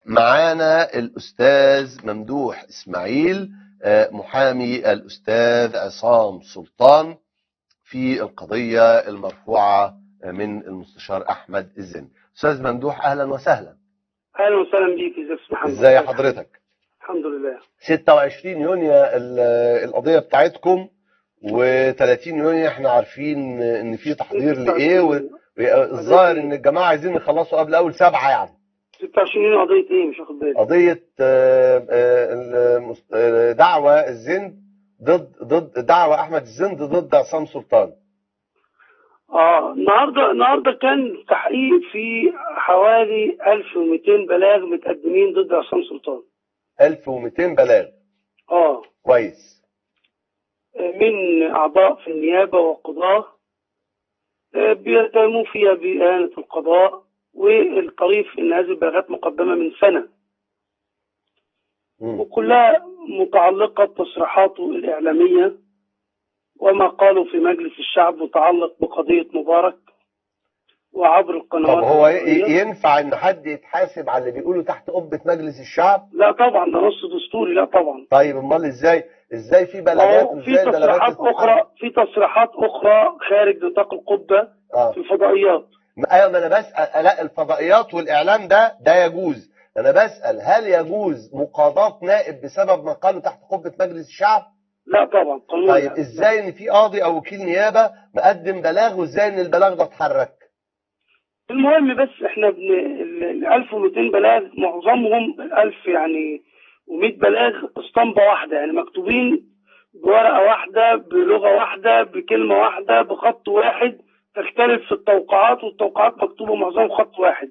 معانا الأستاذ ممدوح إسماعيل، محامي الأستاذ عصام سلطان في القضية المرفوعة من المستشار أحمد الزند. أستاذ ممدوح، أهلا وسهلا. أهلا وسهلا بيك. ازيك يا محمد؟ ازي حضرتك؟ الحمد لله. 26 يونيو القضية بتاعتكم، و30 يونيو احنا عارفين ان في تحضير لإيه، والظاهر ان الجماعة عايزين يخلصوا قبل أول 7 يعني. 26 يونيو قضية ايه؟ مش واخد بالي. قضية دعوة الزند ضد دعوة أحمد الزند ضد عصام سلطان. النهارده كان تحقيق في حوالي 1200 بلاغ متقدمين ضد عصام سلطان. 1200 بلاغ. كويس. من أعضاء في النيابة والقضاء بيتهموا فيها بإهانة القضاء، والطريف إن هذه البلاغات مقدمة من سنة، وكلها متعلقة بتصريحاته الإعلامية وما قالوا في مجلس الشعب متعلق بقضية مبارك وعبر القنوات. طب هو ينفع إن حد يتحاسب على اللي بيقوله تحت قبة مجلس الشعب؟ لا طبعا، ده نص دستوري. لا طبعا. طيب امال ازاي في بلاغات وازاي البلاغات في تصريحات اخرى خارج نطاق القبة في الفضائيات؟ ايوه، ما انا بسال. لا، الفضائيات والاعلام ده يجوز. انا بسال، هل يجوز مقاضاة نائب بسبب ما قاله تحت قبة مجلس الشعب؟ لا طبعا. طيب ازاي ان في قاضي او وكيل نيابة مقدم بلاغ، وازاي ان البلاغ ده اتحرك؟ المهم بس احنا ال 1200 بلاغ معظمهم 1000 يعني و100 بلاغ اسطمبه واحدة، يعني مكتوبين بورقه واحدة، بلغه واحدة، بكلمه واحدة، بخط واحد، تختلف في التوقعات، والتوقعات مكتوبة معظمهم خط واحد.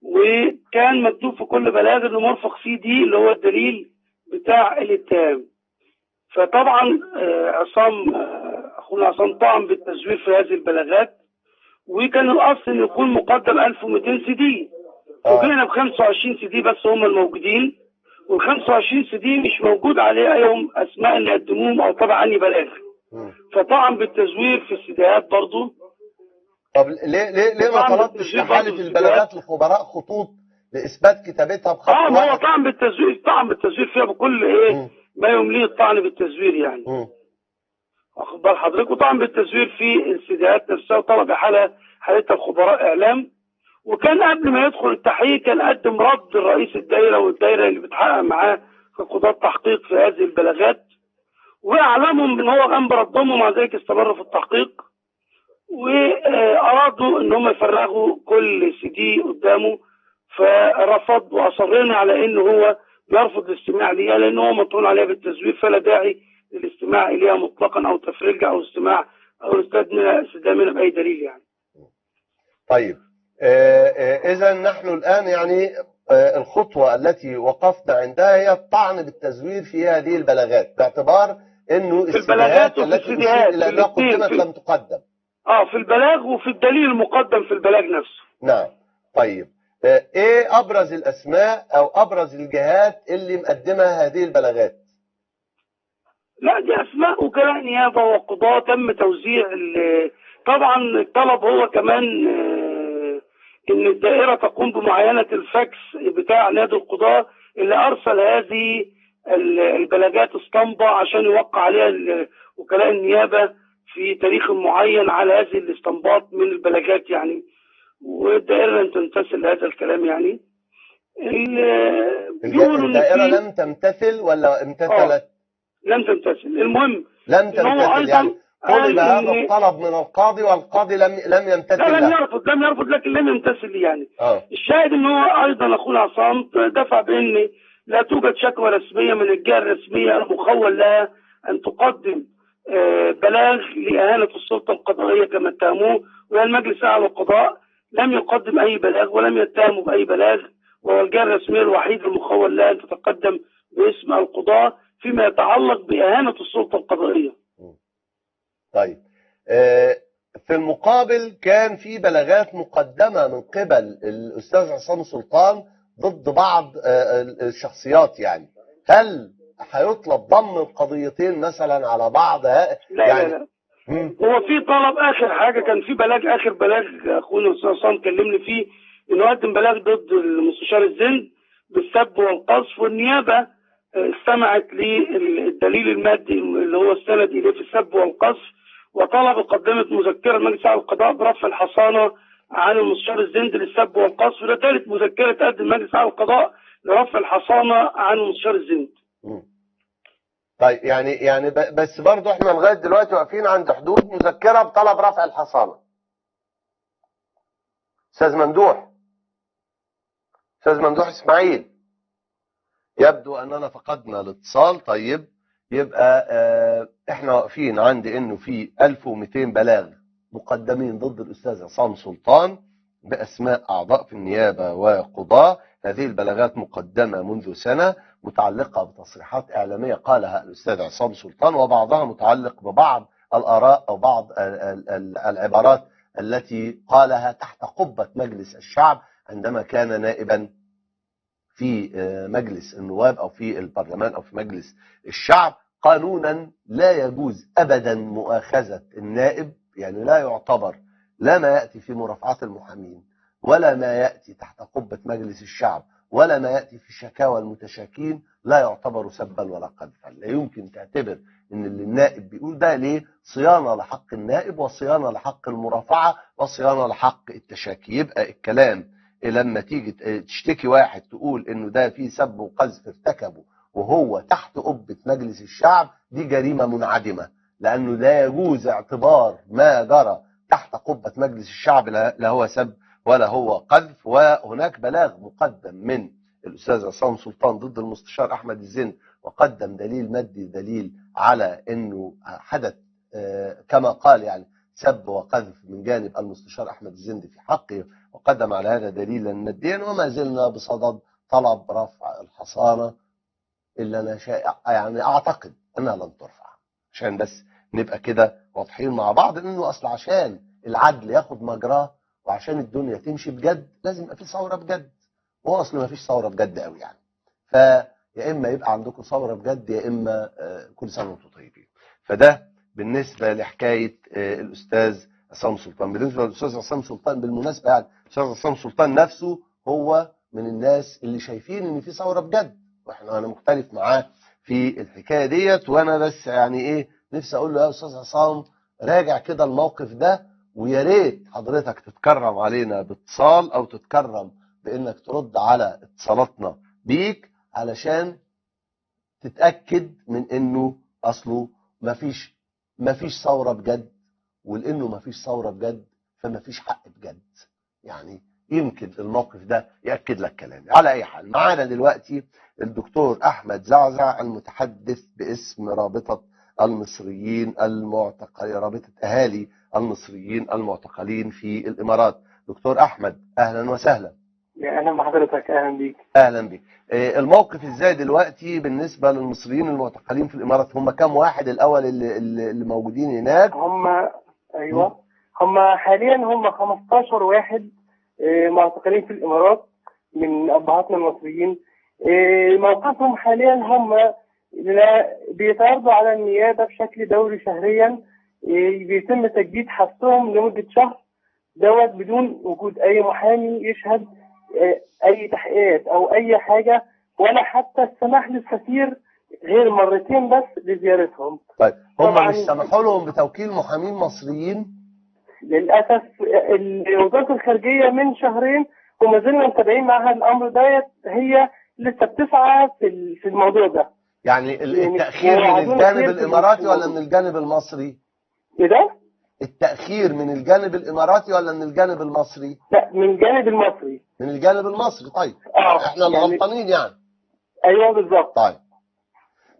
وكان مكتوب في كل بلاغ انه مرفق سي دي اللي هو الدليل بتاع الاتهام. فطبعا عصام، اخونا عصام طعن بالتزوير في هذه البلاغات، وكان الاصل انه يكون مقدم 1200 سي دي، وجينا ب 25 سي دي بس هم الموجودين، وال 25 سي دي مش موجود عليه ايهم اسماء اللي قدموهم او طبعا عني بلاغ. فطعن بالتزوير في السيديهات برضه. طب ليه ما طلبتش إحالة البلاغات لخبراء خطوط لإثبات كتابتها بخط واحد؟ ما هو طعن بالتزوير، طعن بالتزوير فيها بكل ايه ما يمليه الطعن بالتزوير يعني. واخد بال حضرتك؟ وطعن بالتزوير في السيديهات نفسها، وطلب حالتها الخبراء اعلام. وكان قبل ما يدخل التحقيق كان قدم رد الرئيس الدايرة والدايره اللي بتحقق معاه في قضاة التحقيق في هذه البلاغات، واعلمهم ان هو قام بردهم، ومع ذلك استمر في التحقيق، وارادوا ان هم يفرغوا كل سي دي قدامه، فرفض، واصرينا على ان هو يرفض الاستماع ليها لان هو مطعون عليها بالتزوير، فلا داعي للاستماع اليها مطلقا او تفريجها او استماع او استدلال منها باي دليل يعني. طيب اذا نحن الان يعني الخطوة التي وقفنا عندها هي الطعن بالتزوير في هذه البلاغات، باعتبار انه البلاغات التي تشير الى انها قدمت لم تقدم. في البلاغ وفي الدليل المقدم في البلاغ نفسه. نعم. طيب ايه ابرز الاسماء او ابرز الجهات اللي مقدمه هذه البلاغات؟ لا، دي اسماء وكلاء نيابة وقضاة تم توزيع. طبعا الطلب هو كمان ان الدائرة تقوم بمعاينه الفاكس بتاع نادي القضاة اللي ارسل هذه البلاغات اسطمبه عشان يوقع عليها وكلاء النيابة في تاريخ معين على هذه الاستنباط من البلاغات يعني، والدائره لم تمتثل هذا الكلام يعني. الدائرة لم تمتثل ولا امتثلت؟ لم تمتثل. المهم لم تمتثل يعني طلب هذا الطلب من القاضي والقاضي لم يمتثل. لا، لم يرفض لكن لم يمتثل يعني. الشاهد ان هو ايضا اخونا عصام دفع بان لا توجد شكوى رسمية من الجهة الرسمية المخول لها ان تقدم بلاغ لإهانة السلطة القضائية كما اتهموه، والمجلس الأعلى للقضاء لم يقدم أي بلاغ ولم يتهموا بأي بلاغ، وهو الجهة الرسمية الوحيدة المخول لها أن تتقدم باسم القضاء فيما يتعلق بإهانة السلطة القضائية. طيب في المقابل كان في بلاغات مقدمة من قبل الأستاذ عصام سلطان ضد بعض الشخصيات يعني، هل هيطلب ضم القضيتين مثلا على بعض؟ لا يعني لا. هو في طلب اخر حاجة، كان في بلاغ، اخر بلاغ اخونا الاستاذ عصام كلمني فيه انه قدم بلاغ ضد المستشار الزند بالسب والقذف، والنيابة استمعت للدليل المادي اللي هو استند إليه في السب والقذف، وطلب قدمت مذكرة لمجلس أعلى القضاء برفع الحصانة عن المستشار الزند للسب والقذف. ده ثالث مذكرة تقدم مجلس أعلى القضاء لرفع الحصانة عن المستشار الزند. طيب يعني بس برضه احنا لغاية دلوقتي واقفين عند حدود مذكرة بطلب رفع الحصانة. أستاذ ممدوح، أستاذ ممدوح إسماعيل، يبدو أننا فقدنا الاتصال. طيب يبقى احنا واقفين عند انه في 1200 بلاغ مقدمين ضد الأستاذ عصام سلطان بأسماء أعضاء في النيابة وقضاة. هذه البلاغات مقدمة منذ سنة، متعلقة بتصريحات إعلامية قالها الأستاذ عصام سلطان، وبعضها متعلق ببعض الآراء أو بعض العبارات التي قالها تحت قبة مجلس الشعب عندما كان نائبا في مجلس النواب أو في البرلمان أو في مجلس الشعب. قانونا لا يجوز أبدا مؤاخذة النائب، يعني لا يعتبر لا ما يأتي في مرافعات المحامين ولا ما يأتي تحت قبة مجلس الشعب ولا ما يأتي في شكاوى المتشاكين لا يعتبر سبا ولا قذفا. لا يمكن تعتبر ان اللي النائب بيقول ده ليه صيانة لحق النائب وصيانة لحق المرافعة وصيانة لحق التشاكي. يبقى الكلام لما تيجي تشتكي واحد تقول انه ده فيه سب وقذف ارتكبه وهو تحت قبة مجلس الشعب، دي جريمة منعدمة، لأنه لا يجوز اعتبار ما جرى تحت قبة مجلس الشعب لا هو سب ولا هو قذف. وهناك بلاغ مقدم من الأستاذ عصام سلطان ضد المستشار أحمد الزند، وقدم دليل مادي دليل على أنه حدث كما قال يعني سب وقذف من جانب المستشار أحمد الزند في حقه، وقدم على هذا دليلا ماديا. وما زلنا بصدد طلب رفع الحصانة اللي أنا يعني أعتقد أنها لن ترفع، عشان بس نبقى كده واضحين مع بعض، إنه أصل عشان العدل ياخد مجراه وعشان الدنيا تمشي بجد لازم يبقى في ثورة بجد، وهو أصل ما فيش ثورة بجد قوي يعني. فيا إما يبقى عندكم ثورة بجد يا إما كل سنة وأنتم طيبين. فده بالنسبة لحكاية الأستاذ عصام سلطان. بالنسبة للأستاذ عصام سلطان بالمناسبة، يعني الأستاذ عصام سلطان نفسه هو من الناس اللي شايفين إن في ثورة بجد، واحنا أنا مختلف معاه في الحكاية ديت. وأنا بس يعني إيه نفسي أقول له يا أستاذ عصام راجع كده الموقف ده، ويا ريت حضرتك تتكرم علينا باتصال أو تتكرم بإنك ترد على اتصالاتنا بيك علشان تتأكد من إنه أصله مفيش ثورة بجد، ولأنه مفيش ثورة بجد فمفيش حق بجد. يعني يمكن الموقف ده يأكد لك كلامي. على أي حال معانا دلوقتي الدكتور أحمد زعزع المتحدث باسم رابطة المصريين المعتقلين، رابطة أهالي المصريين المعتقلين في الإمارات. دكتور أحمد أهلا وسهلا. يا أهلا بحضرتك. أهلا بيك. أهلا بيك. الموقف إزاي دلوقتي بالنسبة للمصريين المعتقلين في الإمارات؟ هم كام واحد الأول اللي موجودين هناك؟ هم أيوة هم حاليا هم 15 واحد معتقلين في الإمارات من أبهاتنا المصريين. موقفهم حاليا هم بيتعرضوا على النيابة بشكل دوري شهريا، بيتم تجديد حبسهم لمدة شهر دوت بدون وجود أي محامي يشهد أي تحقيقات أو أي حاجة، ولا حتى السماح للسفير غير مرتين بس لزيارتهم. طيب هم مش سمحوا لهم بتوكيل محامين مصريين؟ للأسف وزارة الخارجية من شهرين وما زلنا متابعين معها الأمر ديت، هي لسه بتسعى في الموضوع ده. يعني التأخير من الجانب الإماراتي ولا من الجانب المصري؟ إيه ده؟ التأخير من الجانب الإماراتي ولا من الجانب المصري؟ لا من الجانب المصري. من الجانب المصري. طيب احنا اللي غلطانين يعني. ايوه بالظبط.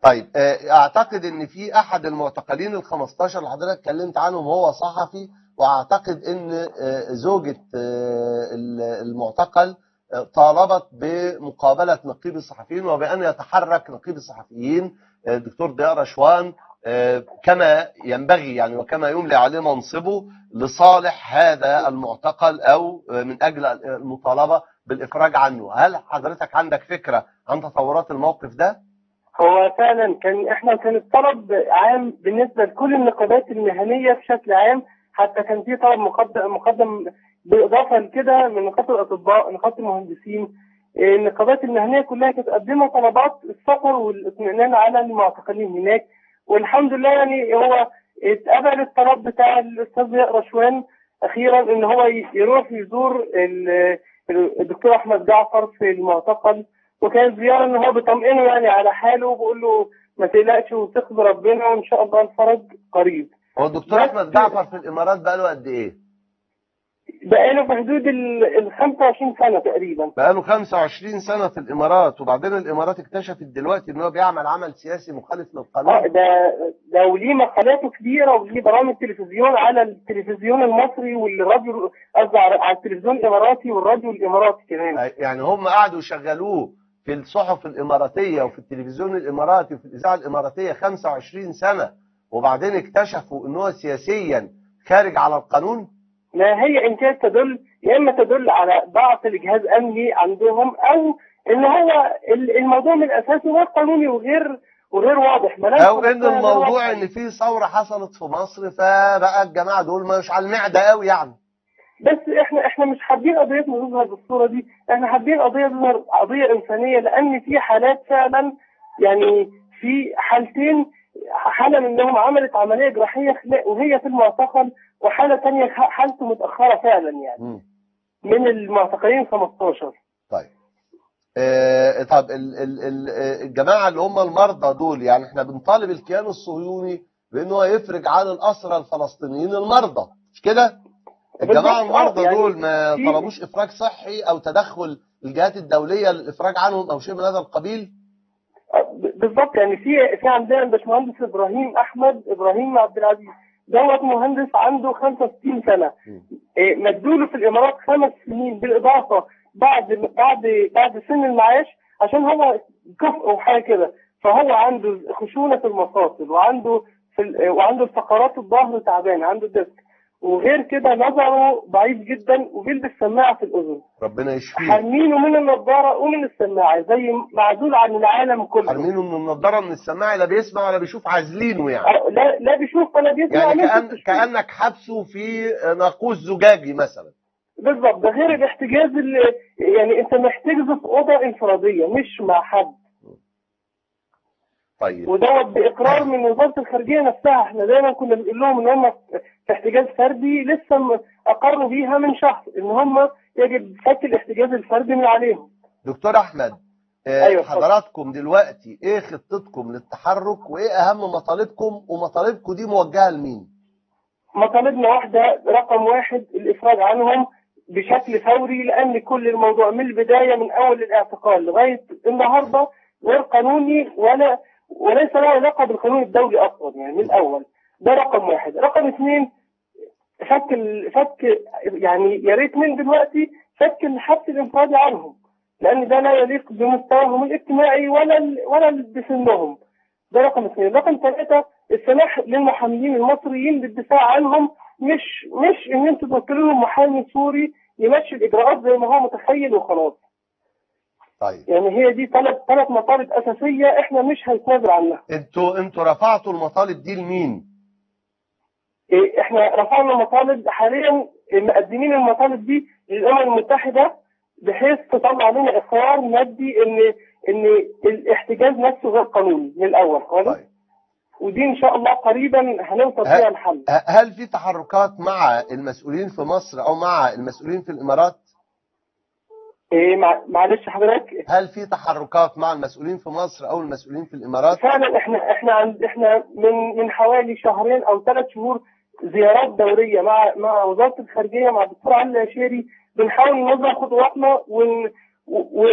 طيب اعتقد ان في احد المعتقلين ال 15 اللي حضرتك اتكلمت عنهم هو صحفي، واعتقد ان زوجة المعتقل طالبت بمقابلة نقيب الصحفيين وبأن يتحرك نقيب الصحفيين الدكتور ضياء رشوان كما ينبغي يعني وكما يملي عليه منصبه لصالح هذا المعتقل أو من أجل المطالبة بالإفراج عنه. هل حضرتك عندك فكرة عن تطورات الموقف ده؟ هو فعلا كان الطلب عام بالنسبة لكل النقابات المهنية بشكل عام، حتى كان في طلب مقدم بالإضافة لكده من نقابة الأطباء، نقابة المهندسين، النقابات المهنية كلها كانت قدمت طلبات السفر والاطمئنان على المعتقلين هناك، والحمد لله يعني هو اتقبل الطلب بتاع الاستاذ ضياء رشوان اخيرا ان هو يروح يزور الدكتور احمد جعفر في المعتقل، وكانت زيارة ان هو بيطمئنه يعني على حاله وبيقول له ما تقلقش وثق بربنا وان شاء الله الفرج قريب. هو الدكتور احمد جعفر في الامارات بقاله قد ايه؟ بقاله في حدود ال 25 سنة تقريبا. بقاله 25 سنة في الامارات، وبعدين الامارات اكتشفت دلوقتي ان هو بيعمل عمل سياسي مخالف للقانون. ده وليه مقالاته كبيرة وليه برامج تلفزيون على التلفزيون المصري والراديو، قصدي على التلفزيون الاماراتي والراديو الاماراتي كمان. يعني هم قعدوا يشغلوه في الصحف الاماراتية وفي التلفزيون الاماراتي وفي الاذاعة الاماراتية 25 سنة، وبعدين اكتشفوا ان هو سياسيا خارج على القانون. ما هي ان كانت تدل، يا اما تدل على ضعف الجهاز الامني عندهم، او ان هو الموضوع من اساسه غير قانوني وغير واضح، او ان الموضوع ان في ثورة حصلت في مصر فبقى الجماعة دول مش على المعدة قوي يعني. بس احنا مش حابين قضيتنا تظهر بالصورة دي، احنا حابين قضية تظهر قضية انسانيه، لان في حالات فعلا يعني في حالتين، حاله منهم عملت عملية جراحية وهي في المعتقل، وحاله ثانية حالته متاخرة فعلا يعني من المعتقلين 15. طيب طب الجماعة اللي هم المرضى دول، يعني احنا بنطالب الكيان الصهيوني بان هو يفرج عن الاسرى الفلسطينيين المرضى، مش كده؟ الجماعة المرضى يعني دول ما طلبوش افراج صحي او تدخل الجهات الدولية للافراج عنهم او شيء من هذا القبيل؟ بالظبط، يعني في عندنا الباشمهندس ابراهيم احمد ابراهيم عبد العزيز دوت، مهندس عنده 65 سنة، مدوله في الامارات 5 سنين بالاضافة بعد بعد بعد سن المعاش عشان هو كفء وحاجه كده، فهو عنده خشونة في المفاصل وعنده وعنده الفقرات الظهر تعبان، عنده ديسك، وغير كده نظره ضعيف جدا وبيلبس سماعه في الاذن. ربنا يشفيه. حارمينه من النظارة ومن السماعة، زي معزول عن العالم كله. حارمينه من النظارة من السماعة، لا بيسمع ولا بيشوف، عازلينه يعني. لا بيشوف ولا بيسمع، يعني كأنك حبسه في ناقوس زجاجي مثلا. بالظبط، ده غير الاحتجاز اللي يعني انت محتجزه في اوضة انفراديه مش مع حد. طيب، ودوت باقرار من وزارة الخارجية نفسها، احنا دايما كنا بنقول لهم ان هم في احتجاز فردي، لسه اقروا بيها من شهر ان هم يجب فك الاحتجاز الفردي من عليهم. دكتور احمد، أيوة حضراتكم دلوقتي ايه خطتكم للتحرك، وايه اهم مطالبكم، ومطالبكم دي موجهة لمين؟ مطالبنا واحدة، رقم واحد الافراج عنهم بشكل فوري، لان كل الموضوع من البداية من اول الاعتقال لغاية النهارده غير قانوني وليس له علاقة بالقانون الدولي اصلا يعني من الاول. ده رقم واحد. رقم اثنين، فك يعني يا ريت من دلوقتي فك الحبس الانفرادي عنهم، لان ده لا يليق بمستواهم الاجتماعي ولا بسنهم. ده رقم اثنين. رقم ثلاثة، السماح للمحاميين المصريين بالدفاع عنهم، مش ان انتوا توكلوا لهم محامي سوري يمشي الاجراءات زي ما هو متخيل وخلاص. طيب، يعني هي دي ثلاث مطالب اساسية احنا مش هنتنازل عنها. انتوا رفعتوا المطالب دي لمين؟ احنا رفعنا المطالب حاليا، مقدمين المطالب دي للامم المتحدة بحيث تطلع لنا اقرار مادي ان الاحتجاز نفسه غير قانوني من الاول خالص. طيب، ودي ان شاء الله قريبا هنوصل فيها الحل. هل في تحركات مع المسؤولين في مصر او مع المسؤولين في الامارات؟ ايه معلش حضرتك، هل في تحركات مع المسؤولين في مصر او المسؤولين في الامارات؟ فعلا احنا من حوالي شهرين او 3 شهور زيارات دورية مع وزارة الخارجية مع الدكتور علي العشيري، بنحاول ننظم خطواتنا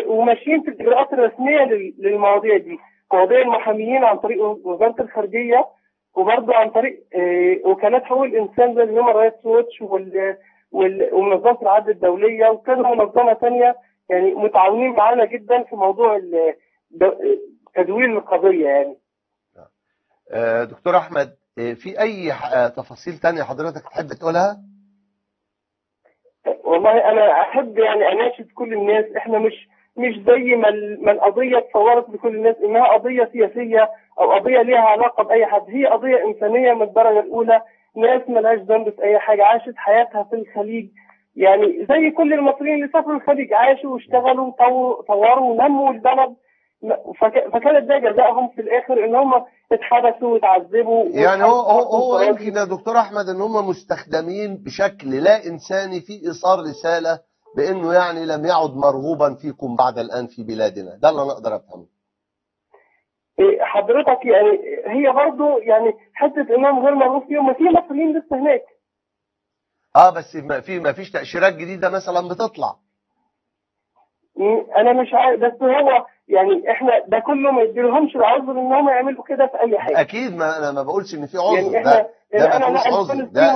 وماشيين في الاجراءات الرسمية للمواضيع دي، مواضيع المحاميين عن طريق وزارة الخارجية، وبرضه عن طريق وكالات حقوق الانسان زي الهيومن رايتس ووتش ومنظمة العدل الدولية وكذا منظمة ثانية، يعني متعاونين معانا جدا في موضوع تدوير القضية يعني. دكتور احمد، في اي تفاصيل ثانية حضرتك تحب تقولها؟ والله انا احب يعني اناشد كل الناس، احنا مش زي ما القضية اتصورت لكل الناس انها قضية سياسية او قضية ليها علاقة باي حد، هي قضية انسانيه من الدرجة الاولى، ناس مالهاش ذنب في اي حاجة، عاشت حياتها في الخليج يعني زي كل المصريين اللي سافروا الخليج، عاشوا واشتغلوا وطوروا ونموا البلد، فكانت ده جزائهم في الاخر ان هم اتحبسوا واتعذبوا. يعني هو يمكن يا دكتور احمد ان هم مستخدمين بشكل لا انساني في ايصال رسالة بانه يعني لم يعد مرغوبا فيكم بعد الان في بلادنا، ده اللي انا اقدر افهمه. حضرتك يعني هي برضه يعني حتة انهم غير مرغوب فيهم، ما في مصريين لسه هناك. بس ما فيش تأشيرات جديدة مثلا بتطلع. انا مش عارف، بس هو يعني احنا ده كله ما يديلهمش العذر ان هم يعملوا كده في اي حاجة. اكيد، ما انا ما بقولش ان في عذر، يعني احنا ده انا ما فيهوش عذر، ده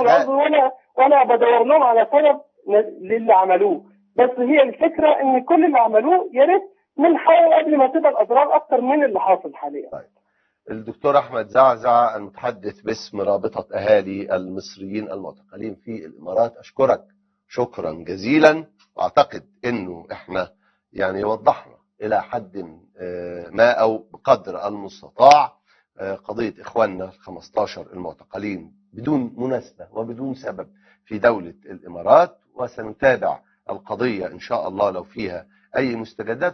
ولا بدور لهم على سبب للي عملوه، بس هي الفكرة ان كل اللي عملوه يا ريت نلحقه قبل ما تبقى الاضرار اكتر من اللي حاصل حاليا. طيب. الدكتور احمد زعزع المتحدث باسم رابطه اهالي المصريين المعتقلين في الامارات، اشكرك شكرا جزيلا، واعتقد انه احنا يعني وضحنا الى حد ما او بقدر المستطاع قضية اخواننا ال 15 المعتقلين بدون مناسبة وبدون سبب في دولة الامارات، وسنتابع القضية ان شاء الله لو فيها اي مستجدات.